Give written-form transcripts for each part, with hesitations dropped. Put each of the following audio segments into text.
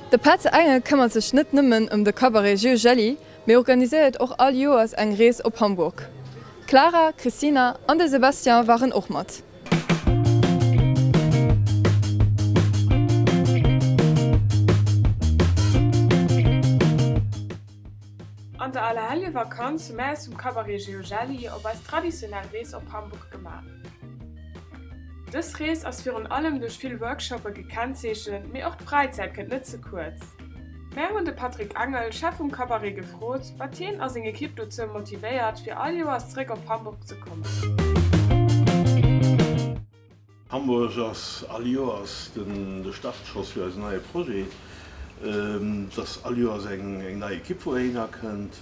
De Petz Engel këmmert sech net nëmmen ëm de Cabaret Jules Jelly, mee organiséiert och all Joers eng Rees op Hamburg. D'Clara, d'Christina an de Sebastian waren och mat. An der Allerheljevakanz hu mär eis vum Cabaret Geo Jelli op eis traditionell Rees op Hamburg gemaach. Dës Rees ass virun allem duerch vill Workshoppe gekennzeechent, mee och d'Fräizäit kënnt net ze kuerz. Mär hunn de Patrick Angel, Chef vum Cabaret, gefrot, wat hien a seng Ekipp dozou motivéiert, fir all Joers zréck op Hamburg ze kommen. Hamburg ass all Joers de Startschoss fir eisen neie Projet. Et ass all Joers eng nei Ekipp wou heihinner kënnt.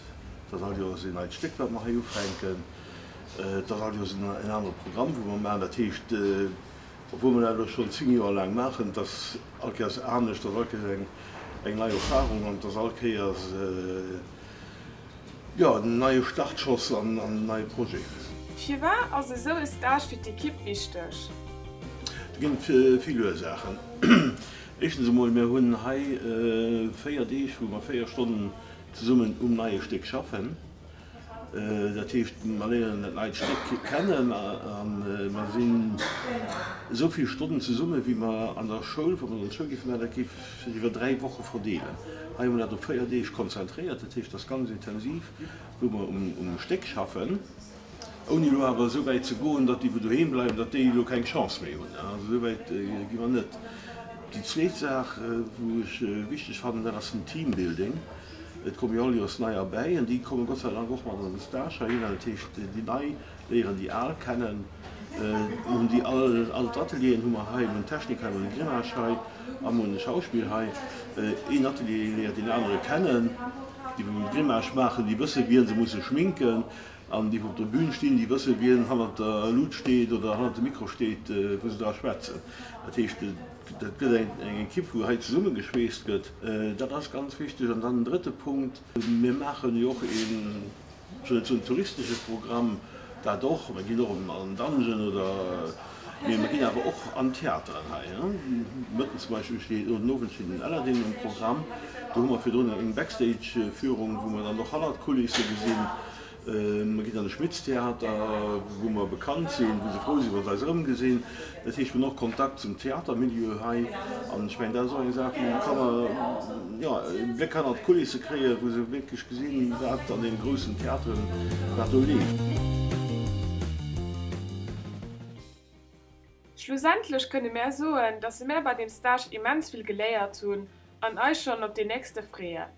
Et ass all Joers een neit Stéck wat mer hei ufänken. Et ass all Joers en anere Programm wou mer maachen. Dat heescht, obwuel mer dat elo schonn 10 Joer laang maachen, et ass all Kéiers anescht, et ass all Kéiers eng nei Erfarung an et ass all Kéiers, Jo, en neie Startschoss an en neie Projet. Firwat ass esou e Stage fir d'Ekipp wichteg? Do ginn et vill Ursaachen. Éischtens emol, mir hunn hei 4 Deeg, wou mer 4 Stonnen zesummen um neie Stéck schaffen. Dat heescht, mer léieren dat neit Stéck kennen a mer sinn esou vill Stonnen zesummen, wéi mer an der Schoul, wa mer an d'Schoul géife maachen, dat géif sech iwwer 3 Woche verdeelen. Hei hu mer dat op 4 Deeg konzentréiert, dat heescht, et ass ganz intensiv, wou mer um Stéck schaffen, ouni elo awer esou wäit ze goen, datt déi, wou doheem bleiwen, datt déi elo keng Chance méi hunn. Also esou wäit gi mer net. Déi zweet Saach, wou ech wichteg fannen, dat ass den Teambuilding. Et komme jo all Joers Neier bäi an déi komme Gott sei Dank och mat an de Stage heihinner. Dat heescht, déi Nei léieren déi Al kennen. Mir hunn déi all, all d'Atelieren hu mer hei, mir hunn Technik hei, mir hunn Grimage hei a mir hunn Schauspill hei. Een Atelier léiert deen anere kennen. Déi wou Grimage maachen, déi wësse wien se musse schminken an déi wou op der Bühn stinn, déi wësse wien hannert der Lut steet oder hannert dem Mikro steet, wou se dra schwätzen. Dat heescht, dat gëtt eng Ekipp wou hei zesummegeschweesst gëtt. Dat ass ganz wichteg. An dann en drëtte Punkt, Mir maachen jo och een Ech wëll net soen touristesche Programm, dat och, mer ginn och an Dungeon oder, mee mer ginn awer och an Theateren hei. Mëtten zum Beispill steet, oder den Owend steet den Aladdin um Programm. Do hu mer virdrun eng Backstage-Führung, wou mer dann och hannert d'Kulisse gesinn. Mer ginn an de Schmitz-Theater, wou mer bekannt sinn, wou se frou sinn, wa se eis erëmgesinn. Dat heescht, mir hunn och Kontakt zum Theatermilieu hei. An ech mengen, dat ass och eng Saach, wou d'Kanner, jo, e Bléck hannert d'Kulisse kréien, wou se wierklech gesinn, wat an deene groussen Theateren, wat do leeft. Schlussendlech kënne mär soen, dass mär bei deem Stage immens vill geléiert hunn an eis schonn op deen nächste freeën.